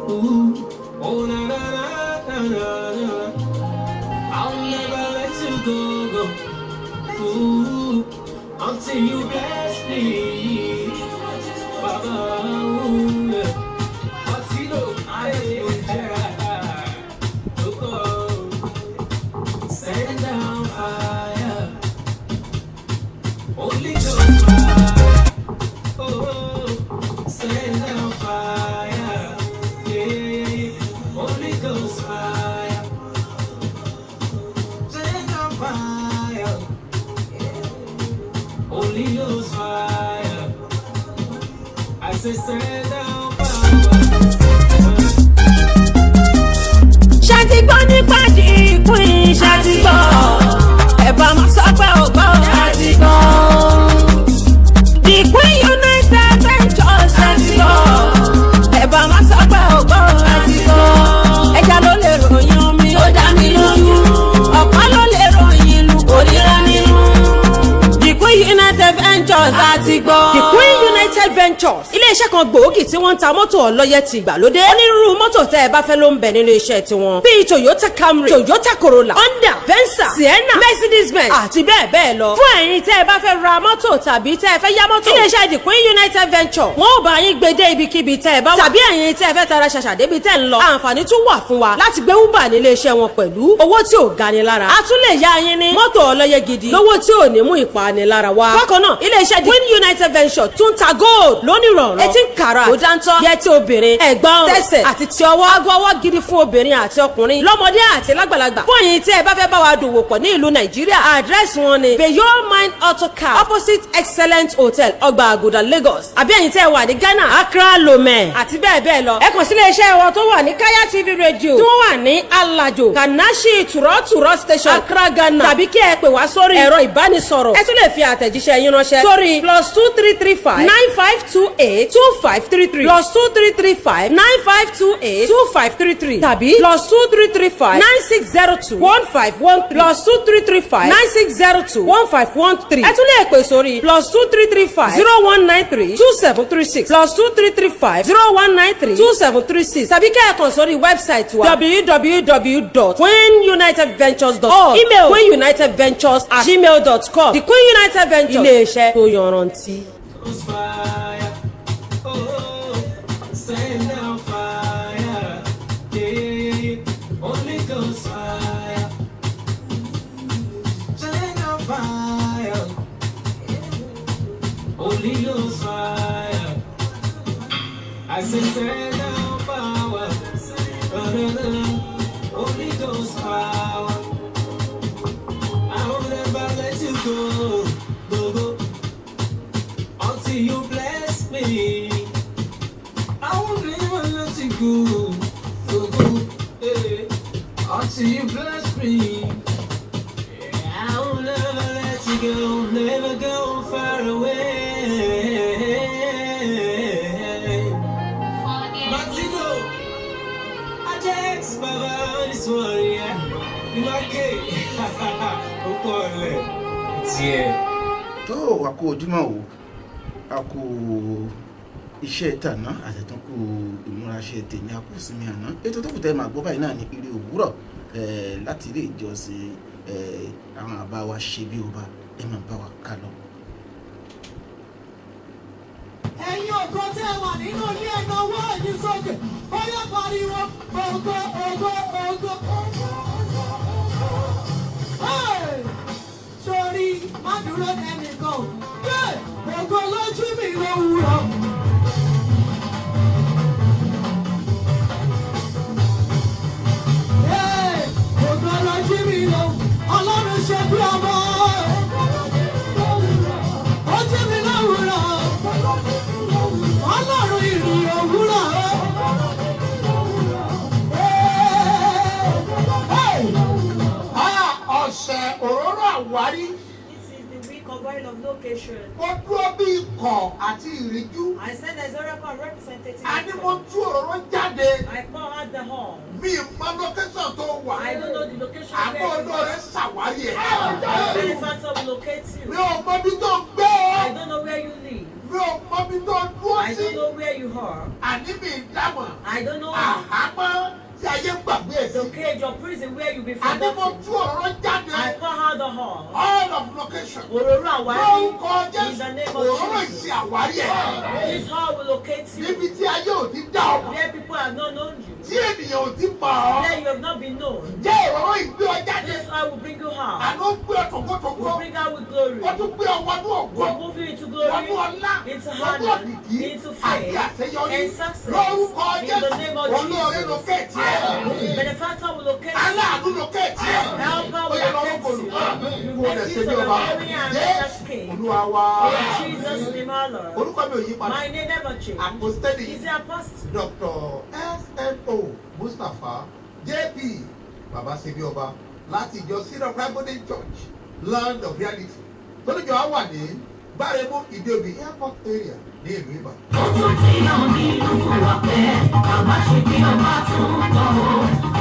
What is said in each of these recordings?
Ooh, oh na na na na na na. I'll never let you go, go. Ooh, until you bless me, Baba. Ooh, yeah. Martino, I oh, send down fire. Holy Ghost fire. Oh, send down fire. Yeah, Holy Ghost fire. Send down fire. Holy Ghost fire. I say send down fire. Ṣé ti gbọ́ nípa The Queen? Ṣé ti gbọ́? Ẹ̀bà máa sọ pé ò gbọ́. Ṣé ti gbọ́? The Queen United Ventures, ṣé ti gbọ́? Ẹ̀bà máa sọ pé ò gbọ́. Ṣé ti gbọ́? Ẹja ló lè ròyìn omi, ó dá mi lójú. Ọ̀pá ló lè ròyìn ìlú, kò ríra nínú. The Queen United Ventures, a ti gbọ́. The Queen United Ventures, ilé-iṣẹ́ kan gbòógì tí wọ́n ń ta mọ́tò ọlọ́yẹ ti ìgbàlódé. Onírúurú mọ́tò tẹ́ ẹ bá fẹ́ ló ń bẹ nínú iṣẹ́ tiwọn, bíi Toyota Camry, Toyota Corolla, Honda, Venza, Sienna, Mercedes Benz àti bẹ́ẹ̀ bẹ́ẹ̀ lọ. Fún ẹ̀yin tẹ́ ẹ bá fẹ́ ra mọ́tò tàbí tẹ́ ẹ fẹ́ yá mọ́tò, ilé-iṣẹ́ The Queen United Venture, wọ́n ò bá yín gbé dé ibikíbi tẹ́ ẹ bá wà. Tàbí ẹ̀yin tẹ́ ẹ fẹ́ tara ṣàṣà débi tẹ́ ń lọ, àǹfààní tún wà fún wa láti gbé Uber nílé iṣẹ́ wọn pẹ̀lú owó tí ò gani lára. A tún lè yá yín ní mọ́tò ọlọ́yẹ gidi lówó tí ò ní mú ìpanilára wá. Bákan náà, ilé-iṣẹ́ The Queen United Venture tún ta gold lónìrànràn, 18 karat kò dáńtọ́, yẹtí obìnrin, ẹ̀gbọ́n tẹsẹ̀ àti ti ọwọ́, aago ọwọ́ gidi fún obìnrin àti ọkùnrin, lọ́mọdé àti lágbàlagbà. Fún ẹ̀yin tí ẹ bá fẹ́ bá wa dòwò pọ̀ ní ìlú Nàìjíríà, àdírẹ́sì wọn ni Bayo Mind Auto Car, opposite Excellent Hotel, Ọgbà Àgùdà, Lagos. Àbí ẹ̀yin tẹ́ ẹ wà ní Ghana, Accra, Lomé àti bẹ́ẹ̀ bẹ́ẹ̀ lọ, ẹ kàn sí ilé iṣẹ́ wọn tó wà ní Kaya TV Radio tí wọ́n wà ní Alajo Kanashi Tùrọ̀tùrọ̀ Station, Accra, Ghana, tàbí kí ẹ pè wá sórí ẹ̀rọ ìbánisọ̀rọ̀. Ẹ tún lè fi àtẹ̀jíṣẹ́ yín ránṣẹ́ sórí +233 595 2825 33, +233 595 2825 33 tàbí +233 596 0215 13, +233 596 0215 13. Ẹ tún lè pè sórí +233 5 0193 2736, +233 5 0193 2736, tàbí kẹ́ ẹ kàn sórí website wa, www.queenunitedventures.org, email queenunitedventures@gmail.com. The Queen United Ventures, ilé-iṣẹ́ tó yọrantí. Fire. Oh, send down fire. Yeah, Holy Ghost fire. Send down fire. Holy Ghost fire. I say send down power. Holy Ghost power. I will never let you go, go, go, until you bless me. I will never let you go, go, go, eh, until you bless me. I will never let you go, never go far away. Martino, Ajax, Baba, this one, yeah. Imake, ó pọ̀ lẹ̀, tiẹ̀. Tó a kú ojúmọ́ o, a kú iṣẹ́ tàná, àtẹ̀tún kú ìmúraṣẹ́ tèmi, a kú sinmi àná. Ètò tó kù tẹ́ máa gbọ́ báyìí náà ní Ire Òwúrọ̀ láti ilé ìjọsìn àwọn àbá wa ṣe bí ọba. Ẹ máa bá wa ká lọ. Ẹ̀yin ògo tẹ́ ẹ wà nínú ilé, ẹ̀nà ọwọ́ yín sókè. Ó yẹ pariwo, ògo, ògo, ògo. Hey! Sórí má dúró ẹnìkan o. Hey! Ògo lójú mi lówùrọ̀. Hey! Ògo lójú mi lówùrọ̀. Ọlọ́run ṣe bí ọmọ. Ó jí mi lówùrọ̀. Ọlọ́run ìrìn òwúrọ̀. Hey! Hey! Ah, ọ̀sẹ̀ òróró àwárí. This is the week of oil of location. Mo dúró bí ikọ̀ àti ìríjú. I said as oracle and representative. Àní mo tú òróró jáde. I pour out the oil. Mi ì mọ location tó wà. I don't know the location Àmọ́ where you olóore are. ṣàwárí ẹ̀. Benefactor will locate Mi you. ò mọ ibi tó ń gbé o. I don't know where you live. Mi ò mọ ibi tó ń dúró I I sí. don't know where you are. Àní mi dámọ̀. I don't know Àhámọ́ tí ayé ń gbàgbé ẹ̀ the sí. cage or prison where you be Àní mo forgotten. tú òróró jáde. I pour out the oil. All of location. Òróró àwárí. Lórúkọ In Jésù. the name Òróró of Jesus. ìṣe àwárí ẹ̀. This oil will locate you. Níbi tí ayé ò ti dá ọmọ. Where people have not known you. Tí ènìyàn ò ti mọ̀ ọ́. Where you have not been known. Jẹ́ òróró ìgbé ọ jáde. This oil will bring you out. Àná ó gbé ọ tògótògó. Will bring out with glory. Ó tún gbé ọ wọnú ògo. Will move you into glory, Wọnú ọlá. into Wọnú honor, òkìkí. into Àti fame, àṣeyọrí. and success. Lórúkọ In the Jésù. name of Olóore Jesus. locate ẹ̀. Benefactor will locate you. Aláàánú locate ẹ̀. Helper Ó will yá lọ́wọ́ locate kọlù. you. Kó o dẹ̀ Make ṣe use bí of your ọba. glory and Jésù escape. Olúwa wa. In Jesus' name, our Lord. Orúkọ mi ò yí padà. My name never changed. Àpòstélì. Is the apostle. Dr. S.M.O. Mustapha J.P. Baba Sebi Ọba láti ìjọ Seed of Christ Golden Church Land of Reality tólújọ á wà ní Gbáremú Ìdíobì Airport Area ní ìlú Ìbàdàn. Ó tún ti hàn nínú fún wa pé bàbá ṣe bí ọba tún kọ́ o.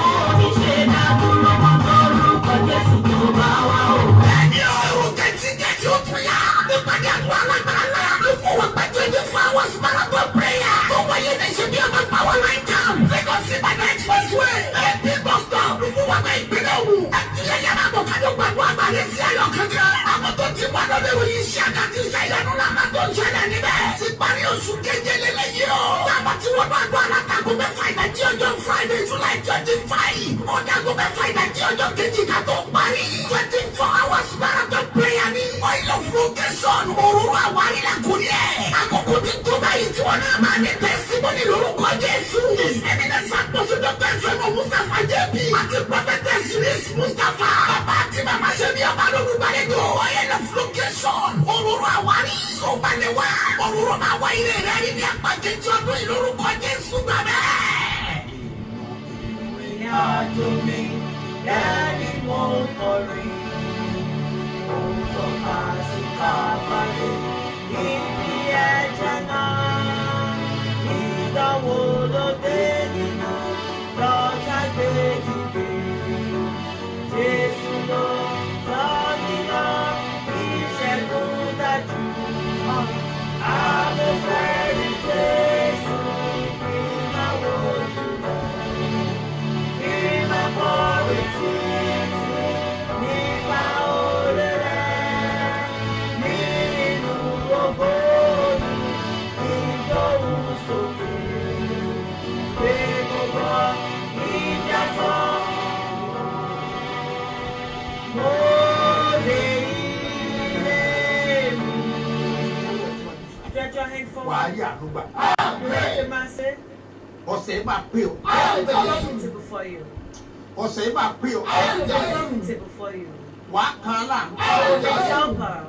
Ó ní ṣe dádúró mọ́ lórúkọ Jésù tó bá wá o. Ẹni ọ̀rùn kẹ̀tíkẹ̀tí ó tún yá. Nípàdé àdúrà alágbára náà ló fún wa pẹ́ 24 hours marathon prayer. Tó wáyé ní ṣe bí ọba power line camp. Lagos Ìbàdàn expressway. AP bus stop ló fún wa pẹ́ ìpínlẹ̀ Ògùn. Ẹtúyẹ yàrá bọ̀ kájọ gbàdúrà àgbàlẹ̀ sí ayọ̀ kankan. Àwọn tó ti wà lọ́dẹ̀ ìròyìn iṣẹ́ àkàtì iṣẹ́ ìyanu làwọn tó ń ṣẹlẹ̀ níbẹ̀. Ti parí oṣù keje lélẹ́yìí o. Táwọn tí wọ́n bá gbọ́ alátago 6 ìdájí ọjọ́ Friday July 25. Ọ̀dàgọ́ 6 ìdájí ọjọ́ kejì ká tó parí. 24 hours marathon prayer ni. Oil of location òróró àwárí la kò ní ẹ̀. Àkókò ti tó báyìí tí wọ́n náà máa ní testimony lórúkọ Jésù. His Eminence Apostle Dr. F.M.O. Mustapha J.P. àti Prophetess Eunice Mustapha. Bàbá àti màmá ṣe bí ọba lólùgbàlejò. Oil of location òróró àwárí. Ó balẹ̀ wá. Òróró máa wá ilé rẹ̀ rí ní apá kejì ọdún yìí lórúkọ Jésù gbàgbẹ́. Ìrìn àjò mi lẹ́ni mo ń kọrin. Ohun tó kà sí káfáyé níbi ẹ̀jẹ̀ náà. Ìdánwò ló dé nínú lọ́tà gbé dìde. Jésù ló tọ́ mi lọ, ìṣẹ́gun dájú. Àmọ́ fẹ́ rí Jésù kí n máa wojú rẹ̀. Kí n máa kọrin títí nípa oore rẹ̀. Nínú ògo ni ìgbóhùn sókè. Pé mo gbọ́ ìjà tán. Mo dé ilé mi. Stretch your hand Wàá forward. rí àánú gbà. Pray the mercy. Ọ̀sẹ̀ yìí máa pé o. This will be profitable for you. Ọ̀sẹ̀ yìí máa pé o. This will be profitable for you. Wàá kan aláàánú. Helper.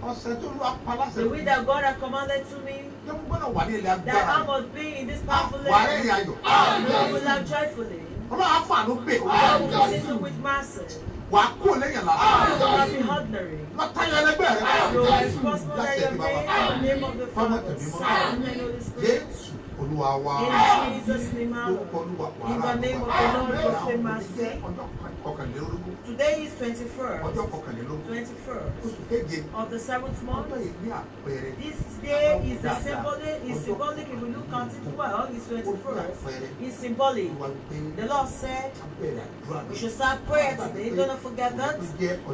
Ọ̀sẹ̀ tó lù apá láṣẹ. The way that God has commanded to me, Jẹ́ mo gbọ́dọ̀ wà ní ilẹ̀ that I agbára. must be in this powerful Wàá rẹ́rìn land. ayọ̀. You will laugh joyfully. Ọlọ́run á fàánú pè o. God will visit you with mercy. Wàá kú lẹ́yìn lásán. You will not be ordinary. Lọ tayọ ẹlẹgbẹ́ rẹ. You will prosper Láti than your ẹ̀mí bàbá. name, in the name of the Fọ́mọ Father, tẹ̀mí mọ́. Son, and Holy Spirit. Jésù Olúwa wa. In Jesus' name, our Lórúkọ Lord. Olúwa wàá In the name of the Lord, we say mercy. Ọjọ́ kọkànlélógún. Today is 21st, Ọjọ́ kọkànlélógún. 21st Oṣù keje. of the seventh month. Ọjọ́ yìí ní àpẹẹrẹ. This day is the symbolic, is symbolic. If you look at it well, it's 21st. It's symbolic. Olúwa wípé The Lord said ká bẹ̀rẹ̀ àdúrà we should start prayer today. Don't forget that.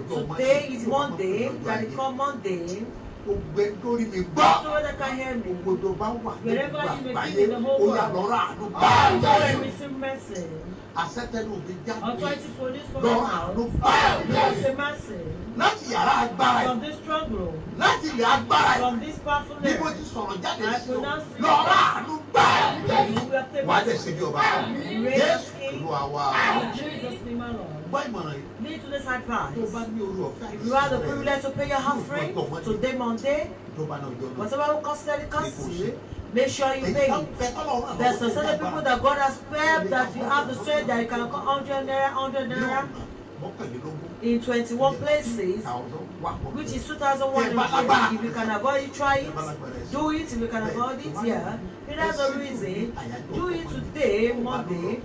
Today is Monday, that is called Monday. Gbogbo ẹni tó rí mi gbọ́. So that can hear me. Gbogbo tó bá wà ní Wherever gbogbo you may be àgbáyé, in the whole ó yá world. lọ rà àánú gbà. Go and receive mercy. Àṣetẹnu mi jáde. Authority police from Lọ your rà house. àánú gbà. Receive mercy. Láti yàrá agbára yìí, From this strong room, láti ilẹ̀ agbára yìí, from this powerful bí mo land, ti sọ̀rọ̀ jáde I sí o, pronounce you. lọ rà àánú gbà. You will obtain Wàá dẹ̀ mercy. ṣe bí ọba. Reign Jésù as king. Olúwa wa. In Jesus' name, our Lord. Gbọ́ ìmọ̀ràn yìí. Lead to this Tó advice. bá ní oore ọ̀fẹ́ If you have the privilege to pay your offering today, Monday, tó bá náà jọ lọ. whatever will cost it costs you, make sure you pay it. There's some certain people that God has spared that you have the strength that you can call 100 naira, 100 naira Mọ́kànlélógún. in 21 places, which is 2,100. If you can avoid it, try it. Do it if you can avoid it, yeah. If that's the reason, do it today, Monday.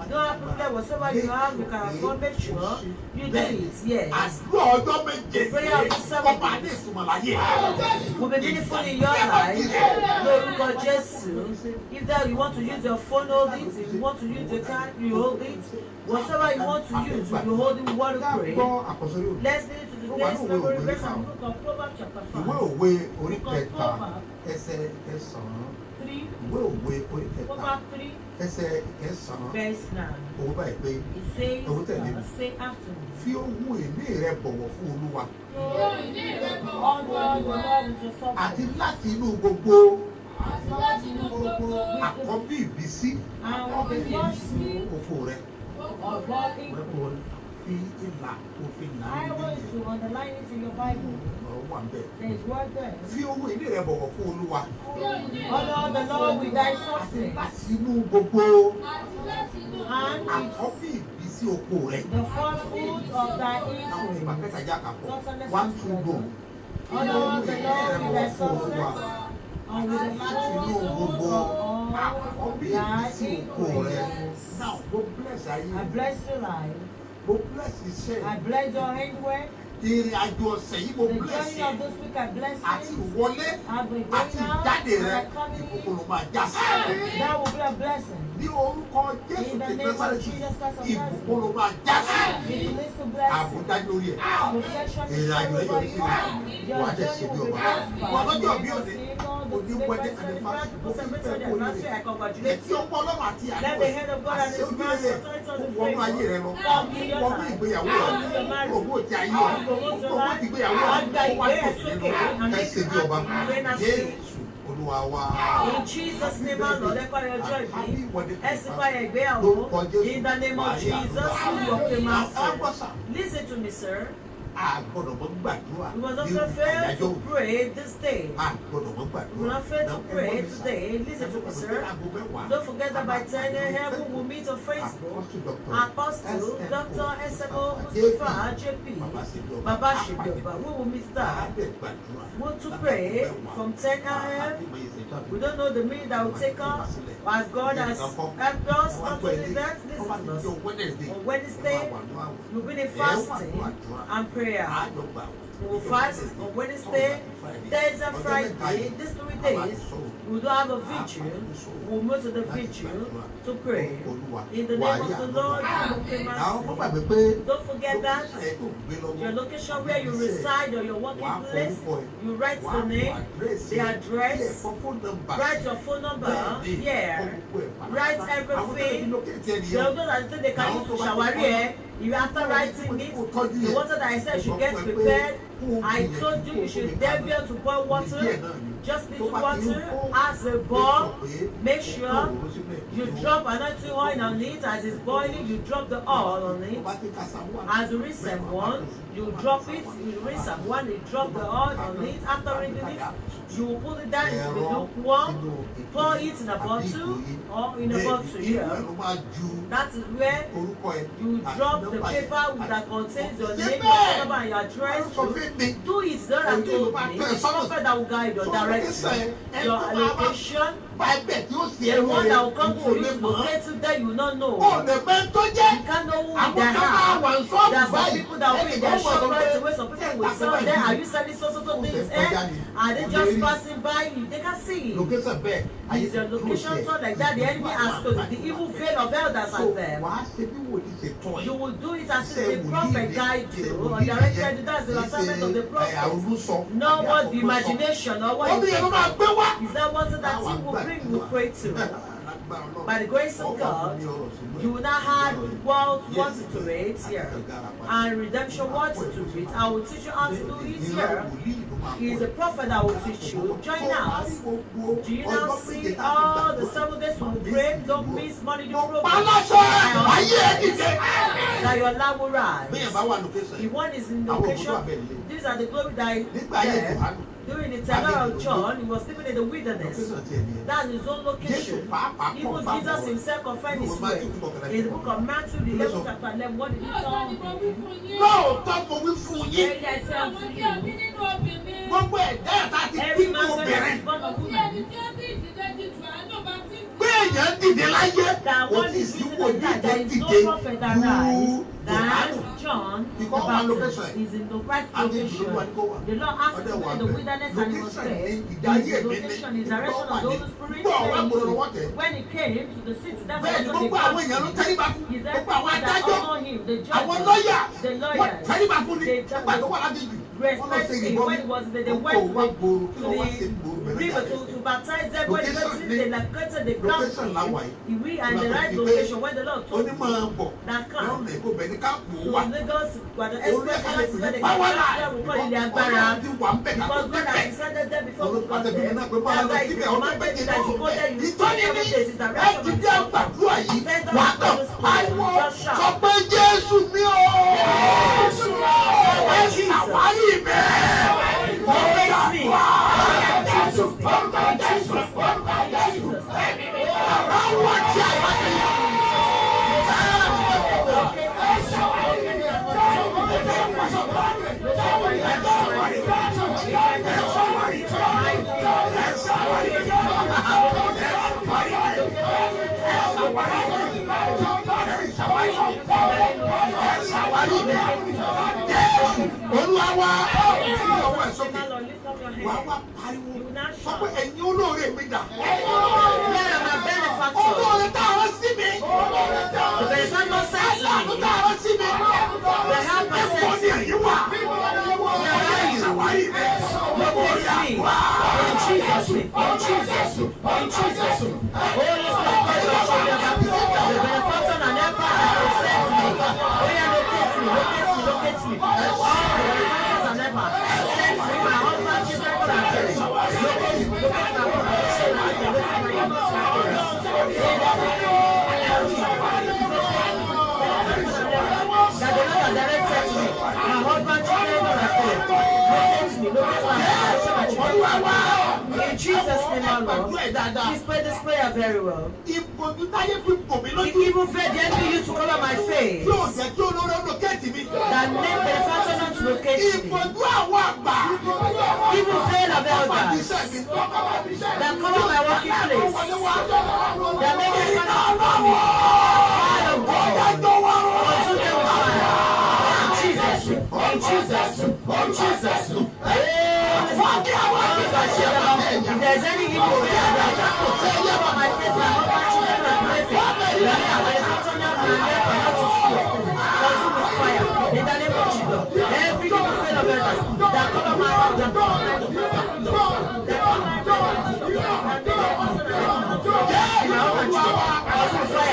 Don't have problem whatsoever you have, you can afford, make sure you do it. Yes. Àdúrà ọjọ́ méje Prayer of the seven kọ́ máa ní ìtumọ̀ láyé. Will be meaningful in your life. Lórúkọ Jésù. If that you want to use your phone, hold it. If you want to use your car, you hold it. Whatever you want to use, you hold it. We want to pray. Gbọ́ àkọsórí òní. Let's listen to today's memory verse and book of Proverbs chapter Ìwé 5. òwe orí kẹta ẹsẹ̀ kẹsàn-án. 3, Ìwé òwe orí kẹta Proverbs 3, ẹsẹ̀ kẹsàn-án. verse 9. Òwe báyìí pé It says, Owó tẹ̀lé mi. say after me. fi ohun ìní rẹ bọ̀wọ̀ fún Olúwa Honor the Lord with your àti substance láti inú gbogbo àkọ́bí ìbísí and with the first fruit òfò rẹ. of all increase. Fi ìlà òfin là I want you to underline it in your Bible. ọ̀rọ̀ wà ń bẹ̀. There is word there. Fi ohun ìní rẹ bọ̀wọ̀ fún Olúwa Honor the Lord with thy àti substance láti inú gbogbo and with àkọ́bí ìbísí oko rẹ. the first fruit of thy Àwọn ìgbà increase. kẹta já kàpọ̀ one two go. Honor the Lord with thy substance and with the Láti inú first fruit gbogbo of all àkọ́bí thy ìbísí oko rẹ. increase. Now mo bless ayé I bless your life. mo bless iṣẹ́ I bless your handwork. ìrìn àjò ọ̀sẹ̀ yìí mo The bless journey of this week, I bless àti it. ìwọlé I've been àti going out ìjáde and rẹ I'm coming ìbùkún in. ló máa já sí. That will be a blessing. Ní orúkọ Jésù In the ti name of Násárẹ́tì Jesus Christ of ìbùkún ló Nazareth. máa já sí. It leads to blessing. Àbúdájú lórí ẹ̀. Protection is Ìrìn àjò rẹ over yọrí sí you. rẹ̀. Your Wà á dẹ̀ ṣe journey bí will be ọba. prospered. Wọ́n lọ́jọ́ bí òní. The Òní wedding anniversary. Mo fi celebrate fẹ́ the kó anniversary. I lè. congratulate Etí you. ọkọ Ọlọ́run àti àánú Let the rẹ̀. hand of God and Àṣẹ His ojú mercy rere authority kó of the wọnú ayé rẹ lọ. come to your Wọnú life. ìgbéyàwó rẹ. Come to your marriage. Owó ti ayé rẹ. Owó ti ìgbéyàwó rẹ. Àgbà Ó wá ìgbé ẹ̀ tòkè sókè lọ. and Ẹ ṣe bí ọba. reign as king. Jésù Olúwa wa. In Jesus' name, our Lord, ẹ parí ọjọ́ ìbí, ẹ sì parí ìgbéyàwó. Lórúkọ Jésù. In the name of Jesus, you obtain mercy. Listen to me, sir. A gbọ́dọ̀ mọ́ gbàdúrà We must ní also fail àyájọ́ to òní. pray this day. A gbọ́dọ̀ mọ́ gbàdúrà. We will not fail to Now, ẹ pray gbọ́ mi sà. today. Listen to me, sir. Don't forget that by 10 a.m. we will meet on Facebook. Apostle Dr. S.M.O. Mustafa J.P. Baba Shebioba. We will meet there. We want to pray from 10 a.m. We don't know the minute that will take us. As God has helped us, not only that, listen to us. On Wednesday, we'll be in fasting and prayer. We will fast on Wednesday, Thursday, and Friday. These 3 days, we don't have a vigil. We will move to the vigil to pray. In the name of the Lord, we will pray Àwọn mercy. gbàgbé pé Don't forget that your location where you reside or your working place, you write the name, the address, write your phone number, yeah, write everything. The others that think they can use to ṣàwárí ẹ, if after writing it, the water that I said should get prepared, I told you you should deviate to boil water, just little water, as a boil, make sure you drop anointing oil on it as it's boiling, you drop the oil on it. As you read Psalm 1, you drop it, you read Psalm 1, you drop the oil on it. After reading it, you will put it down, it will be lukewarm, pour it in a bottle or in a bottle here. That is where you drop the paper that contains your name, your phone number, and your address. Do it, not that told me. It's prophet that will guide your direction, your location. The one that will come to you to locate you there, you will not know. Ó lè mẹ́ tó jẹ́. You can't know who Àwọn they tó máa are. wà ní ṣọ́ọ̀bù There are some báyìí. people that will be in their shop right away. Some people will sell there. Are you selling so so so things? Eh? Are they just passing by you? They can see. Location bẹ́ẹ̀. Is your location turned like that? The enemy has to the evil veil of elders So are there. wàá ṣe bí wòlíì ṣe tọ́ ẹ. You will do it as if the prophet guide you or directed you. That's the assignment of the prophet. Not what the imagination or what Omi you yẹn ló think. máa gbé wá. Is that one thing that you will bring, will pray to? By the grace of God, you will not have wealth wanted to it here and redemption wanted to it. I will teach you how to do it here. He is a prophet that will teach you. Join us. Do you now see all the 7 days we will pray? Don't miss money the program. Paláṣẹ ayé ẹ dìde. That your love will rise. Bẹ́ẹ̀ bá wà location. If one is in Àwọn òbí location, wà bẹ́ẹ̀ lé. these are the glory that Nígbà ayé there. Jòhánù. During the tenure of John, he was living in the wilderness. Location tiẹ̀ nìyẹn. That's his own location. Jésù pàápàá Even confirm Jesus ọ̀rọ̀. himself confirmed his Nínú way. Matthew kọkànlá In the book of Matthew, the 11th chapter 11, what did he Lóòótọ́ ni mo tell wí him? fún yín. Lóòótọ́ mo wí fún yín. Verily I say Àwọn unto tí a bí you, nínú obìnrin. Gbogbo ẹ̀dá ẹ̀ta ti every bínú man that obìnrin. is born Kò of sí woman, ẹni tí ó bí ìdílé ju Jòhánù èèyàn dìde láyé That kò one tí ì is sí risen wòlíì and died. tó There is no dìde prophet ju arise than Jòhánù. John the Because one Baptist location. is in the right Aginjù ló wà ní kó wà. location. The Lord asked Ọdẹ him wà in the bẹ́ẹ̀. wilderness and he was Location there. ní ìdáyé His ẹ̀mí ní location, his ibi tó direction wà of the ní. Holy Spirit. Gbọ́ ọ̀wá gbòòrò lọ́wọ́ tẹ̀. When he came to the city, that's Bẹ́ẹ̀ ni also gbogbo àwọn èèyàn ló tẹríba fún. Is Gbogbo àwọn everyone that adájọ́, honor him, the àwọn judges, lọ́yà, the wọ́n lawyers, tẹríba fún ni. they Nígbà tó wà láginjù, wọ́n lọ ṣe respect him ìrìbọmi. when he was there. They Ó kó went wá to gbòòrò, kí ló wá the ṣe ń gbòòrò bẹ̀rẹ̀ river jáde. to baptize them. When he went Location to ni- they located the camp. location la wà yìí. We are in the Lọ́kàn right ti pé location when the Lord told Onímọ̀ him bọ̀ that camp lọ́nà Èkó bẹ̀ ní káàpù to wà. Lagos, where the Òun ló express kálẹ̀ that's pè where ní they power came, line. that's where we call ilé agbára. Ọlọ́run ti wà ń bẹ̀ ká tó Because God débẹ̀. has decided there before we got Olùpàṣẹ there. náà pé máa That's lọ why he síbẹ̀ ọdún commanded méje that you lọ́wọ́ go there, you ìtọ́ni spend ní 7 days. It's ẹ direction ti of dé the àgbàdua yìí Stand up wà á kàn and just pariwo just shout. sọ pé Jésù mi ò ẹ ṣàwárí mi. Locate me. Jésù orúkọ Jésù orúkọ Jésù àwọn tí a bá ti yà. Olúwa wá ọwọ́ ẹ̀ sókè Lord, lift up your wà á hand. wá pariwo sọ pé ẹ̀yin olóore mi dà. Where are my benefactors? Olóore tá a rán sí mi. The benefactor sent to Aláàánú me. tá a rán sí mi. The helper Ẹ̀kọ́ sent ni to me. ẹ̀yin wà. Where are you? Ṣàwárí mi. Locate me. In Jesus' name. In Jesus' name. In Jesus' name. Holy Spirit, God, your children, the benefactor and helper that you sent me. Oh yeah, locate me, locate me, locate me. All the benefactors and helper sent me, my husband, children, and parents. Locate me, locate my husband, children, locate my in-laws, my parents. That the Lord has directed me. My husband, children, and parents. Locate me, locate my husband, my children. In Jesus' name, our Lord. Gbàdúrà ẹ̀ dáadáa. Please pray this prayer very well. Ìbòjú táyé fi bò mí The lójú. evil veil the enemy used to cover my face. Tí ò jẹ́ kí olóore lókèétì mi. That made benefactor not to locate me. Ìbòjú àwọn àgbà. Evil veil of elders that cover my working place. That make me not to come me. Fire of God. Consume them with fire. In Jesus' name. In Jesus' name. In Jesus' name. If there is any evil veil that cover my face, my husband, children, and blessing, that benefactor not my helper not to see. Consume with fire. In the name of Jesus. Every evil veil of elders that cover my that cover my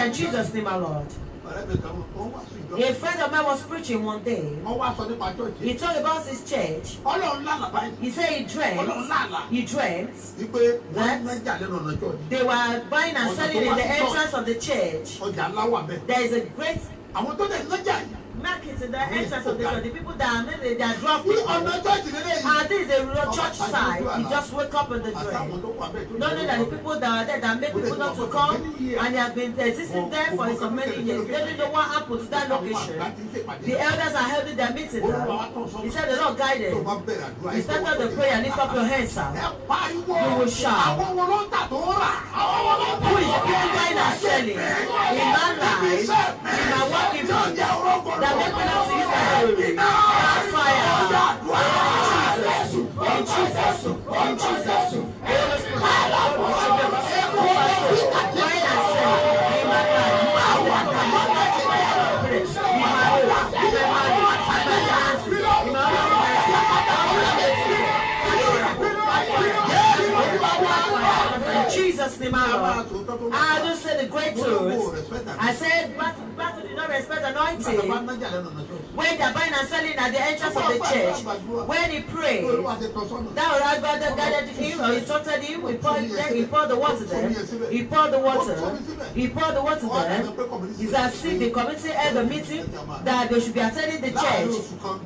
In Jesus' name, our Lord. Ọ̀rẹ́ mi kan ó wá sí ìjọ. A friend of mine was preaching one day. Wọ́n wá sọ nípa church. He talked about his church. Ọlọ́run lálàá báyìí. He said he dreamt. Ọlọ́run lálàá. He dreamt Wípé wọ́n That- nájà lẹ́nu ọ̀nà church. they were buying and selling in the entrance of the church. Ọjà ńlá wà bẹ́ẹ̀. There is a great Àwọn tó dẹ̀ nájà yìí. market in the entrance of the church. The people that are maybe they are drug Ní people. ọ̀nà church lélẹ̀ yìí. And this is a rural church side. You just wake up in the Àtàwọn dream. tó wà bẹ́ẹ̀ tó Not knowing that the people that are there that make people not to come and they have been existing there for so many years. They don't know what happened to that location. The elders are holding their meeting now. He said the Lord guided. Tó bá bẹ̀rẹ̀ àdúrà. You started the prayer, lift up your hands, sir. Ẹ pariwo. You will shout. Àwọn wo ló ń tà tó ń rà? Àwọn wo ló ń tà Who is buying and selling in my life, in my working place, that make me not to use my glory? That fire. In Jesus, in Jesus, in Jesus. Holy Spirit, buying and selling in my life, in my home, in my marriage, in my finances, in my own. In Jesus' name, our Lord. I don't say the great truth. I said, battle do not respect anointing. When they are buying and selling at the entrance of the church, when he prayed, that was God guided him or instructed him. He poured, then he poured the water there. He poured the water. He poured the water there. It's as if the committee held a meeting that they should be attending the church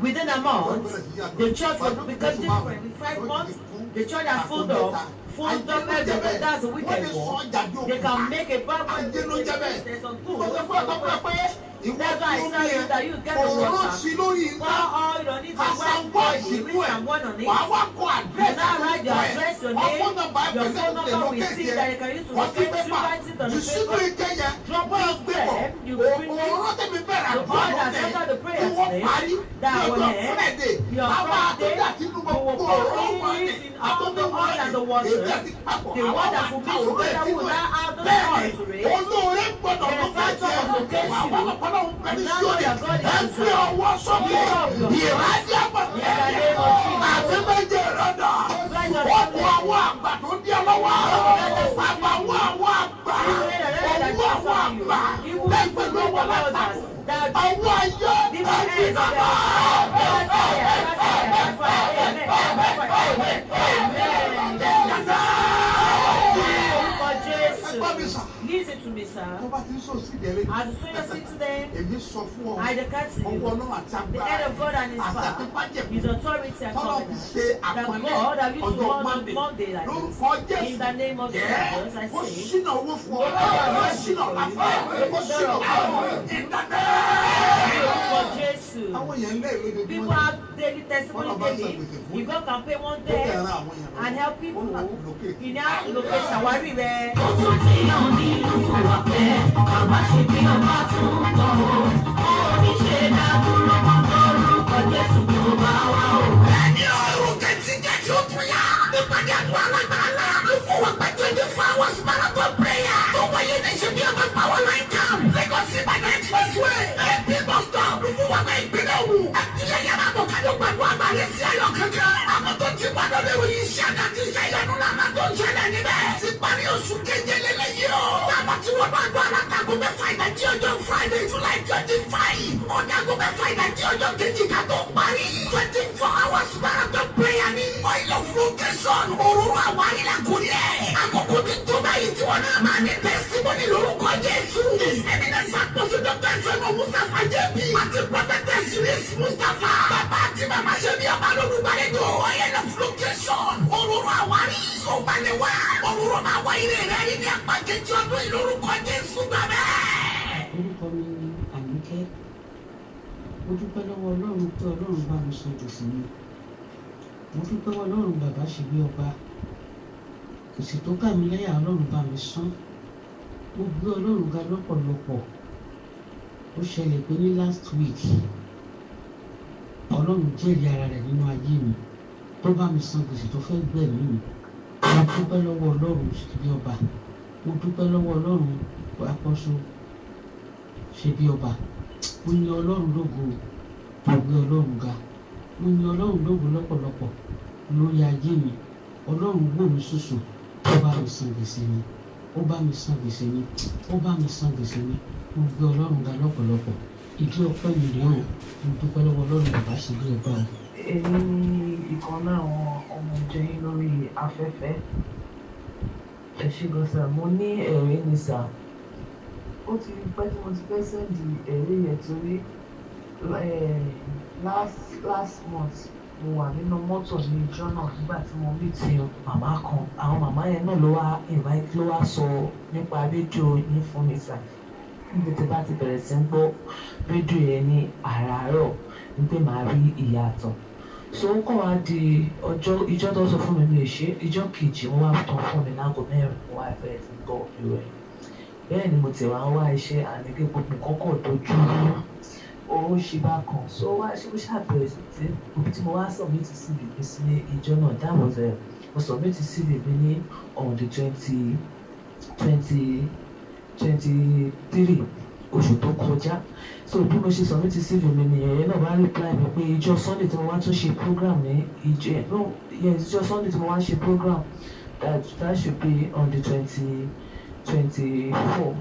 within a month. The church will become different. In 5 months, the church has filled up. Filled up everywhere. That's a wicked one. They can make a bad business on good. That's why I tell you that you get the water. Pour oil on it and white oil. You rinse and one on it. You now write your address, your name, your phone number with it that you can use to locate you, write it on on Jù the sínú paper. ike yẹn. Drop Máa it gbé bọ̀. there. You bring it. Òróró tẹ̀mí bẹ̀rẹ̀ The àdúrà oil that lónìí. started the Tí prayers wọ́n today, parí that ní will ọjọ́ end. Friday. Your A máa Friday, tó dà sínú you will gbogbo òróró pour wọn it ni. in all Àtọ́gbé the wọn oil and ni. the water. Èyí àti papọ̀. The Àwọn one that wà will ta mix òróró together sínú will ẹ̀. now add those Bẹ́ẹ̀ni, oil to it. olóore gbọ́dọ̀ ló fẹ́ Benefactor jẹ. will locate Wà you. wá ọ̀pọ̀lọpọ̀ ń bẹ ní Now Síónì. that God is Ẹ in gbé Zion. ọwọ́ sókè. Lift up your Ìrántí àgbà In the name of Jesus. àti méje rọ́dà. Bless your Ó kú family. àwọn àgbà tó dí ọ lọ́wọ́. Bàbá àwọn àwọn àgbà. Owó àwọn àgbà. Lẹ́gbẹ̀ẹ́ ló wà látàkùn. Ọwọ́ ayé ẹbí bàbá. Ẹgbọ́n mi sà. Listen to me, sir. Tó bá ti ń sọ sí ìdẹ́rẹ́. As you sow your seed today, Èmi sọ fún ọ. I declare to Ọwọ́ you, Ọlọ́run àti the agbára. hand of God and His Àti power, àtipájẹ̀mú. His authority and Tọ́lọ́ fi covenant, ṣe that àpọ́nlé God have used to ọjọ́ honor Monday. Monday like Lórúkọ this. Jésù. In the name of Jẹ́ Jesus, I kó say, ṣínà owó fún ọ. Kó ṣínà ọ̀la fún ọ. Kó ṣínà ọ̀la fún ọ. Ìdáná. Lórúkọ Jésù. Àwọn èèyàn ń lé People lójoojúmọ́. have daily testimony Bọ́lá bá daily. san gbèsè fún If God can pay one Ó debt bẹ̀rẹ̀ àwọn èèyàn lọ́wọ́. and help Ó people, ní láti locate. you now have to locate ṣàwárí rẹ̀. Ó tún ti yàn ní ìlú fún wa pé bàbá ṣe bí ọba tún bọ̀ o. Ó ní ṣe dádúró mọ́ lórúkọ Jésù tó bá wá o. Ẹni ọ̀rùn kẹ̀tíkẹ̀tì ó tún yá. Nípàdé àdúrà alágbára ńlá. Ló fún wa pẹ́ 24 hours marathon prayer. Tó wáyé ní ṣe bí ọba power line camp. Lagos Ìbàdàn expressway. AP bus stop. Ló fún wa pẹ́ ìpínlẹ̀ Ògùn. Ẹ̀kílẹ̀ yàrá bọ̀ kájọ gbàdúrà àgbáyé sí ayọ̀ kankan. Àwọn tó ti wà lórí ìròyìn iṣẹ́ àti iṣẹ́ ìyanu lànà tó ń ṣẹlẹ̀ níbẹ̀. Ti parí oṣù keje lélẹ́yìí o. Táwọn tí wọ́n bá gbọ́ alátago 6 ìdájí ọjọ́ Friday July 25. Ọ̀dàgọ́ 6 ìdájí ọjọ́ kejì ká tó parí. 24 hours marathon prayer ni. Oil of location. Òróró àwárí la kò ní ẹ̀. Àkókò ti tó báyìí tí wọ́n náà máa ní testimony lórúkọ Jésù. His eminence apostle Dr. Ẹ̀fẹ̀mọ̀ Mustapha JB. Àti prophetess Grace Mustapha. Bàbá àti màmá ṣe bí ọba lólùgbàlejò. Oil of location. Òróró àwárí. Ó balẹ̀ wá. Òróró máa wá ilé rẹ̀ rí ní apá kejì ọdún yìí lórúkọ Jésù gbàgbẹ́. Orúkọ mi ni Àníkẹ́. Mo dúpẹ́ lọ́wọ́ Ọlọ́run pé Ọlọ́run bá mi san gbèsè mi. Mo dúpẹ́ lọ́wọ́ Ọlọ́run bàbá ṣe bí ọba. Gbèsè tó kà mí láyà, Ọlọ́run bá mi san. Mo gbé Ọlọ́run ga lọ́pọ̀lọpọ̀. Ó ṣẹlẹ̀ pé ní last week, Ọlọ́run jẹ́rìí ara rẹ̀ nínú ayé mi tó bá mi san gbèsè tó fẹ́ gbẹ̀mí mi. Mo dúpẹ́ lọ́wọ́ Ọlọ́run ṣe bí ọba. Mo dúpẹ́ lọ́wọ́ Ọlọ́run apọ́sọ ṣe bí ọba. Mo yin Ọlọ́run lógo. Mo gbé Ọlọ́run ga. Mo yin Ọlọ́run lógo lọ́pọ̀lọpọ̀ lórí ayé mi. Ọlọ́run wò mí sùsùn, ó bá mi san gbèsè mi, ó bá mi san gbèsè mi, ó bá mi san gbèsè mi. Mo gbé Ọlọ́run ga lọ́pọ̀lọpọ̀. Ìdí ọpẹ́ mi rèé o. Mo dúpẹ́ lọ́wọ́ Ọlọ́run bàbá ṣe bí ọba o. Èmi ni ìkan náà àwọn ọmọ ìjọ yín lórí afẹ́fẹ́. Ẹ ṣé gan sir, mo ní ẹ̀rí ni sir. Ó ti pẹ́ tí mo ti fẹ́ send ẹ̀rí yẹn torí last last month mo wà nínú mọ́tò ní ìjọ náà nígbà tí mo meet màmá kan. Àwọn màmá yẹn náà ló wá invite, ló wá sọ nípa rédíò yín fún mi sir. Níbi tí bá ti bẹ̀rẹ̀ sí ń gbọ́ rédíò yẹn ní àràárọ̀ ní pé màá rí ìyàtọ̀. So ó kàn wá di ọjọ́ ìjọ tó sọ fún mi, mi ò ṣe. Ìjọ kejì, wọ́n wá tán fún mi láago 4, mo wá bẹ̀rẹ̀ sí ń gbọ́ ìròyìn. Bẹ́ẹ̀ ni mo tẹ̀ wá ń wá iṣẹ́ àníkè, gbogbo nǹkan kàn dojú rú, ó ṣe bákan. So wá ṣe mo ṣàbẹ̀rẹ̀ sí tí ibi tí mo wá submit CV mi sí ní ìjọ náà. That was mo submit CV mi ní on the twenty twenty twenty three oṣù tó kọjá. So bí mo ṣe submit CV mi nìyẹn, yẹn náà bá reply mi pé ìjọ Sunday tí mo wá tún ṣe program ní ìjọ, no, yes, ìjọ Sunday tí mo wá ṣe program, that should be on the 24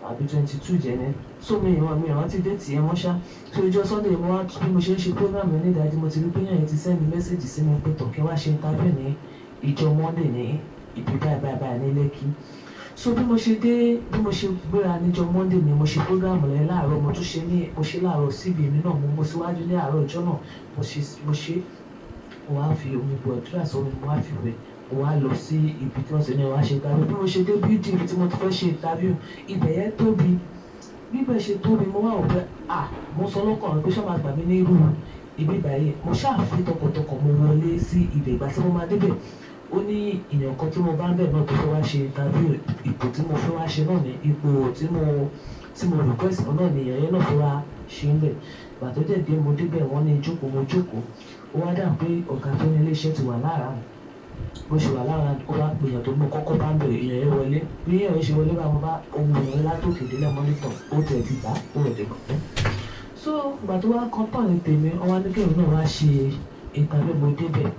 àbí 22 jẹ́ ní. So mi ìwọ̀n mi ìrántí date yẹn mọ́ ṣá. So ìjọ Sunday mo wá, bí mo ṣe ń ṣe program yẹn ní ìdájí, mo ti rí pé yẹn ti send message sí mi pé tọ̀kẹ́ wá ṣe interview ní ìjọ Monday ní ibi báyìí báyìí báyìí ní Lẹ́kì. So bí mo ṣe dé, bí mo ṣe gbéra níjọ́ Monday ni mo ṣe program rẹ láàárọ̀. Mo tún ṣe ní mo ṣe láàárọ̀ CV mi náà, mo mú síwájú ní àárọ̀ ọjọ́ náà. Mo ṣe mo wá fi omi bu àdúrà sómi, mo wá fi wẹ̀, mo wá lọ sí ibi tí wọ́n ti ní wá ṣe interview. Bí mo ṣe dé building ibi tí mo ti fẹ́ ṣe interview, ibẹ̀ yẹn tóbi. Bíbẹ̀ ṣe tóbi, mo wá wò pé, ah, mo sọ lọ́kàn mi pé ṣé máa gbà mí ní irú ibi báyìí? Mo ṣáà fi tọkàntọkàn mo wọlé sí ibẹ̀. Ìgbà tí mo máa débẹ̀, Ó ní èèyàn kan tí mo bá ń bẹ̀ náà tó fẹ́ wá ṣe interview, ipò tí mo fẹ́ wá ṣe náà ní ipò tí mo request náà ní èèyàn yẹn náà fẹ́ wá ṣe ń bẹ̀. Ìgbà tó dẹ̀ dé, mo débẹ̀, wọ́n ní jókòó, mo jókòó. Ó wá dà pé ọ̀gá tó ní iléeṣẹ́ ti wà lára bó ṣe wà lára. Ó wá pè èèyàn tó mú kọ́kọ́ bá ń bẹ̀rẹ̀, èèyàn yẹn wọlé. Bí èèyàn yẹn ṣe wọlé bá, mo bá ohun èèyàn yẹn látòkè délẹ̀ monitor, ó tẹ̀ ti gbà ó rẹ̀ dẹ̀ gbọ́. So ìgbà tó wá kọ́ tán ní tèmi, wọ́n wá ní kéèyàn náà wá ṣe interview. Mo débẹ̀,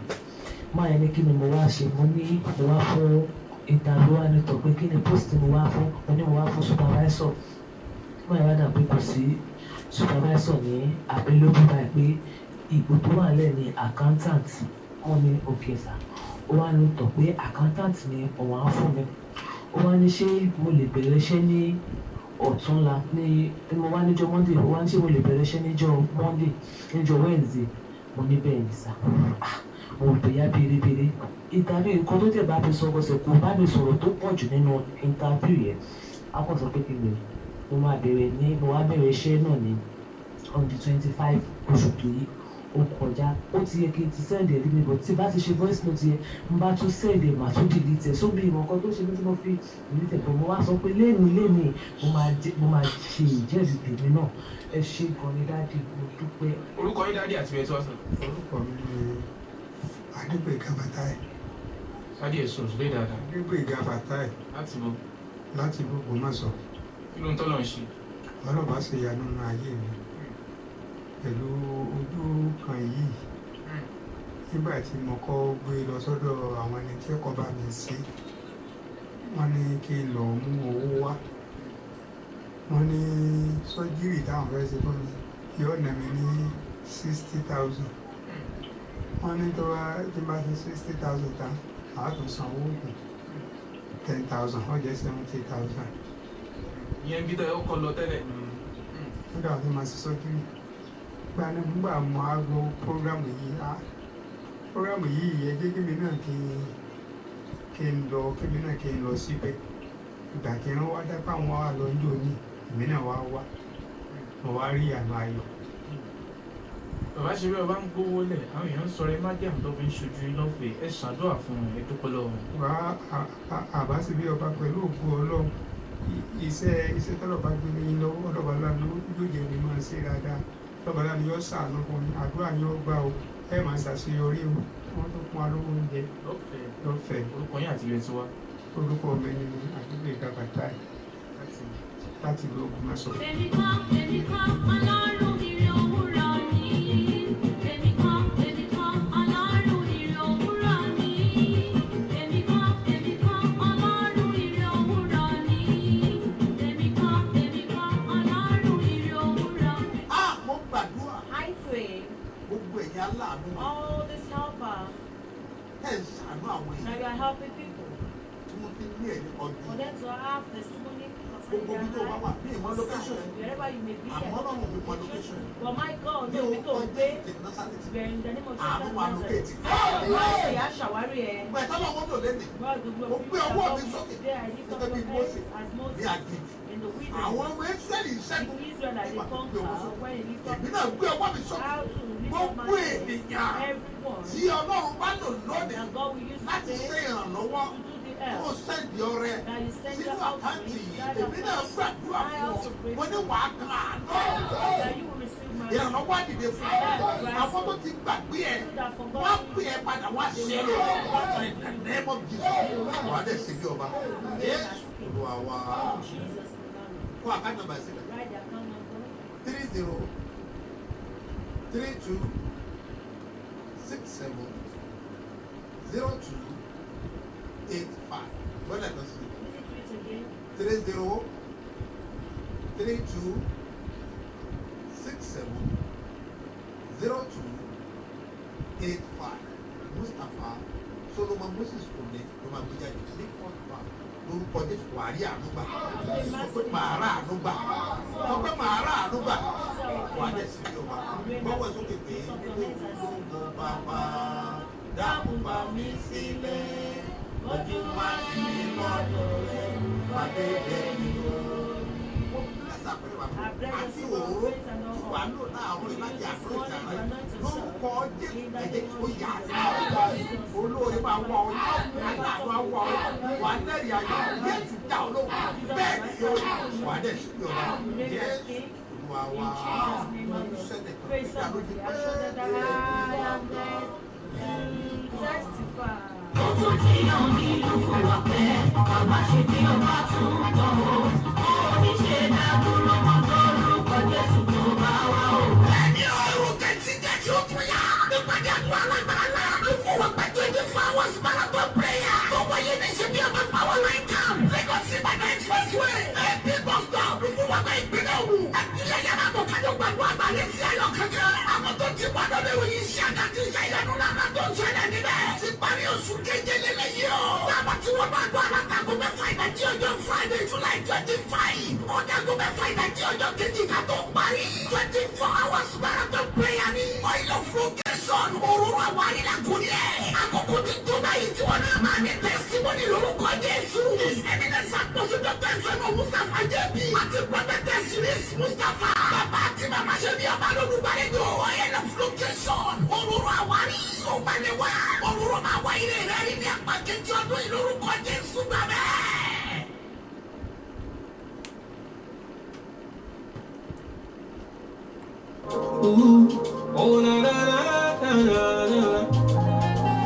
máa yẹn ní kí ni mo wá ṣe. Mo ní mo wá fún interview. Wá ní tọ̀ pé kí ni post mo wá fún. Mo ní mo wá fún supervisor. Máa yẹn wá dà pé kò sí supervisor ní available báyìí, pé ipò tó wà lẹ́ ní accountant. Wọ́n ní okay sir. Ó wá ní tọ̀ pé accountant ni òun á fún mi. Ó wá ní ṣé mo lè bẹ̀rẹ̀ iṣẹ́ ní ọ̀túnla ní tí mo wá níjọ́ Monday. Ó wá ní ṣé mo lè bẹ̀rẹ̀ iṣẹ́ níjọ́ Monday, níjọ́ Wednesday. Mo ní bẹ́ẹ̀ ni sir. Ah, mo rò bóyá bérebére interview. Nǹkan tó tẹ̀ bá mi sọ ọ̀sẹ̀, kò bá mi sọ̀rọ̀ tó pọ̀ jù nínú interview yẹn. A kàn sọ pé kí ni mo máa bẹ̀rẹ̀ ní, mo wá bẹ̀rẹ̀ iṣẹ́ náà ní on the 25 oṣù tó yí ó kọjá. Ó ti yẹ kí n ti send ẹ̀ rí mi, but tí bá ti ṣe voice note yẹn, n bá tún send ẹ̀, màá tún delete ẹ̀. So bí ìmọ̀ kan tó ṣe mí tí mo fi delete ẹ̀ bọ̀, mo wá sọ pé léni léni mo máa ṣe ìjẹ́rìí tèmi náà. Ẹ ṣé gan ni daddy, mo dúpẹ́. Orúkọ yín, daddy, àti bẹ́ẹ̀ tí wọ́n sọ. Orúkọ mi ni Adégbèga Fatai. Daddy, ẹ̀ sọ̀rọ̀ sílẹ̀ dáadáa. Adégbèga Fatai. Láti bo? Láti ìlú Ògbómọ̀ṣọ́. Kí ló ń tọ́lọ̀ ń ṣe? Ọlọ́ba ṣe ìyanu nínú ayé mi pẹ̀lú ojú kan yìí. Nígbà tí mo kọ́ gbé lọ sọ́dọ̀ àwọn ẹni tí ẹ̀kọ́ bá mi ṣe, wọ́n ní kí n lọ mú owó wá. Wọ́n ní surgery táwọn fẹ́ ṣe fún mi yóò ná mi ní 60,000. Wọ́n ní tó bá tí bá ṣe 60,000 tán, àá tún san owó oògùn 10,000, ó jẹ́ 70,000. Ìyẹn bí tẹ́ ó kọ́ lọ tẹ́lẹ̀. Nígbà tí màá ṣe surgery gba ní gbà mọ àgbo program yìí, á program yìí, ẹ jẹ́ kí mi náà kí n lọ, kí mi náà kí n lọ síbẹ̀. Ìgbà kí n wá dápá àwọn wà lọ ní òní, èmi náà wá wá, mo wá rí àná ayọ̀. Bàbá ṣe bí ọba ń gbówó lẹ̀, àwọn èèyàn ń sọ̀rọ̀ ẹ má jẹun tó fi ń ṣojú yín lọ́fẹ̀ẹ́. Ẹ ṣàdúrà fún wọn, ẹ dúpẹ́ lọ́wọ́ wọn. Wá àbá sí bí ọba, pẹ̀lú ògo Ọlọ́run, iṣẹ́ tọ́lọ̀ bá gbé yín lọ́wọ́, ọlọ́ba lánàá yóò jẹ́ ní máa ṣe dáadáa. Ọlọ́ba lánàá yóò ṣàánú fún yín, àdúrà yóò gbà o, ẹ máa ṣàṣeyọrí o. Wọ́n tó fún wa lówó oúnjẹ lọ́fẹ̀ẹ́. Lọ́fẹ̀ẹ́. Orúkọ yín àti ilé tí wá. Orúkọ mi ni Adégbèga Fatai láti ìlú Ògbómọ̀ṣọ́. Èmi kọ́, èmi kọ́, Ọlọ́run ire òwúrọ̀ ni. Èmi kọ́, èmi kọ́, Ọlọ́run ire òwúrọ̀ ni. Èmi kọ́, èmi kọ́, Ọlọ́run ire òwúrọ̀ ni. Èmi kọ́, èmi kọ́, Ọlọ́run ire òwúrọ̀ ni. A mo gbàdúrà. I pray Gbogbo ẹ̀yin aláàánú all this helper ẹ̀ ń ṣàánú àwọn that èèyàn you are helping people tí wọ́n fi ní ẹ̀rí ọdún. for them to have testimony concerning Gbogbo ibi tó their bá wà life. bí ìmọ̀ location. Wherever you may be, Àmọ́ Ọlọ́run mi mọ location. but my God, Ní no ibi tó orúkọ gbé, Jésù ti Násárẹ́tì. we are in the name of Àánú Jesus wa Nazareth. locate. Mercy á ṣàwárí ẹ. Ìgbà ìtọ́lọ̀ wọn lò lẹ́nìí. God will Mo gbé ọwọ́ mi sókè Today I lift up gẹ́gẹ́ bí your Mósè hands as ní Moses aginjù. in the wilderness. Àwọn ọmọ Ísírẹ́lì ṣẹ́gun The Israelites, nígbà they tó gbé ọwọ́ conquer sókè. when he lift up Èmi náà gbé ọwọ́ mi sókè. how to lift up my Gbogbo hands. ènìyàn Everyone tí Ọlọ́run bá lò lónìí that God will use láti today ṣe ìrànlọ́wọ́ to do the kó help. send ọrẹ That you send sínú your account offering to yìí. that Èmi náà account. gbàdúrà I fún ọ. also pray Mo ní wàá kan àánú. that you will receive mercy. Ìrànlọ́wọ́ á dìde fún ọ. Àwọn tó ti gbàgbé ẹ, wọ́n á pè ẹ padà wá ṣe é lóore. In the name of Jesus. Wàá dẹ̀ ṣe bí ọba. Jésù Olúwa wa. Jesus, Kó account number sílẹ̀. write the account number. 3032670285. Gbọ́dọ̀ kan sí. Listen to it again. 3032670285. Mustapha Solomon Moses Òní ló máa gbé jáde ní First Bank lórúkọ Jésù. Wàá rí àánú gbà. Sọ pé màá rà àánú gbà. Sọ pé màá rà àánú gbà. Wàá dẹ̀ sí bí ọba. Gbọ́wọ́ sókè pé gbogbo bàbá dákun bá mi sílẹ̀ ojú máa ti lọ́dọ̀ rẹ̀ pàdé bẹ́ẹ̀ ni o. Mo bless àpẹẹrẹ I bàbá bless the àti symbol of òróró faith and tí all. wàá lò láàárọ̀ yìí láti You use this àpẹẹrẹ morning to ìtàn anoint yourself. lórúkọ Jésù In the ẹ̀jẹ̀ name ó of yà Jesus. olóore máa wá ọ aláàánú á wá ọ wà á lẹ́rìí ayọ̀ Jésù dá ọ lóhùn bẹ́ẹ̀ ni yóò rí wà á dẹ̀ sí ọba Jésù Olúwa In wa Jesus' name, lójú Lord. sẹ́nìkan Praise nígbà lójú somebody. pé I show that I am blessed to testify. Ó tún ti yàn nínú fún wa pé bàbá ṣe bí ọba tún bọ̀ o. Ó ní ṣe dádúró mọ́ lórúkọ Jésù tó bá wá o. Ẹni ọ̀rùn kẹ̀tíkẹ̀tì ó tún yá. Nípàdé àdúrà alágbára náà ló fún wa pẹ́ 24 hours marathon prayer. Tó wáyé ní ṣe bí ọba power line camp. Lagos Ìbàdàn expressway. AP bus stop ló fún wa pẹ́ ìpínlẹ̀ Ògùn. Ẹ̀kúnlẹ̀ yàrá bọ̀ kájọ gbàdúrà àgbáyé sí ayọ̀ kankan. Àwọn tó ti wà lọ́dọ̀ ìròyìn iṣẹ́ àti iṣẹ́ ìyanu lára tó ń ṣẹlẹ̀ níbẹ̀. Ti parí oṣù keje lélẹ́yìí o. Táwọn tí wọ́n bá gbọ́ alátago 6 ìdájí ọjọ́ Friday July 25. Ọ̀dàgọ́ 6 ìdájí ọjọ́ kejì ká tó parí. 24 hours marathon prayer ni. Oil of location òróró àwọn ayélujára ẹ̀. Àkókò ti tó báyìí tí wọ́n náà máa ní testimony lórúkọ Jésù. His Eminence Apostle Dr. Fẹ́mi Mustapha JB àti Prophetess Eunice Mustapha. Bàbá àti màmá ṣe bí ọba lólùgbàlejò. Oil of location òróró àwárí. Ó balẹ̀ wá. Òróró máa wá ilé rẹ̀ rí ní apá kejì ọdún yìí lórúkọ Jésù gbàgbẹ́. Ooh, oh na na na na na na.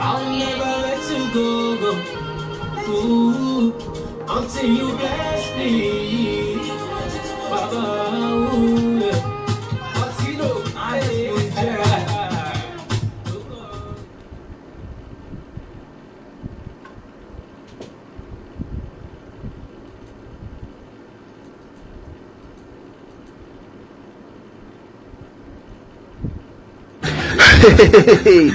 I'll never let you go, go. Ooh, until you bless me, Baba. Ooh, yeah. Martino, I yeah.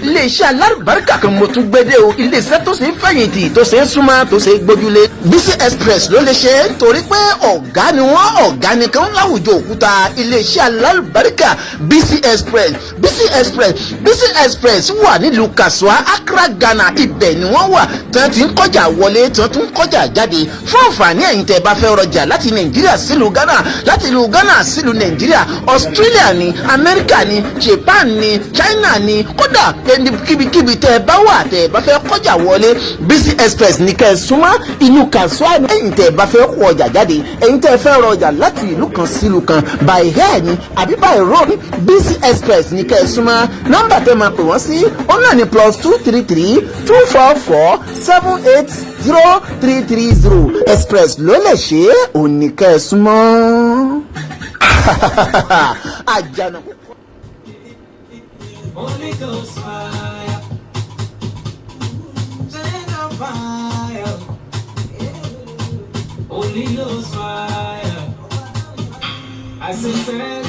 Iléeṣẹ́ alárùbáríkà kan mo tún gbé dé o. Iléeṣẹ́ tó ṣe é fẹ̀yìntì, tó ṣe é súnmọ́, tó ṣe é gbójúlé, Bisi Express ló lè ṣe é, nítorí pé ọ̀gá ni wọ́n, ọ̀gá nìkan láwùjọ òkúta. Iléeṣẹ́ alárùbáríkà Bisi Express, Bisi Express, Bisi Express wà nílùú Kasuwa, Accra, Ghana. Ibẹ̀ ni wọ́n wà tí wọ́n ti ń kọjá wọlé, tí wọ́n tún ń kọjá jáde. Fún àǹfààní ẹ̀yin tẹ́ bá fẹ́ rọjà láti Nàìjíríà sílùú Ghana, láti ìlú Ghana sílùú Nàìjíríà, Australia ní, Amẹ́ríkà ní, Japan ní, China ní, kódà kíbikíbi tẹ́ ẹ bá wà, tẹ́ ẹ bá fẹ́ kọjá wọlé, Bisi Express ní kẹ́ ẹ súnmọ́. Ìlú Kasuwa ní ẹ̀yin tẹ́ ẹ bá fẹ́ kó ọjà jáde, ẹ̀yin tẹ́ ẹ fẹ́ rọjà láti ìlú kan sílùú kan, by air ni àbí by road, Bisi Express ní kẹ́ ẹ súnmọ́. Nọ́mbà tẹ́ máa pè wọ́n sí, ó náà ní +233 244 780 330. Express ló lè ṣe é, òní kẹ́ ẹ súnmọ́. Àjànà. Holy Ghost fire, send on fire. Holy Ghost fire. I say send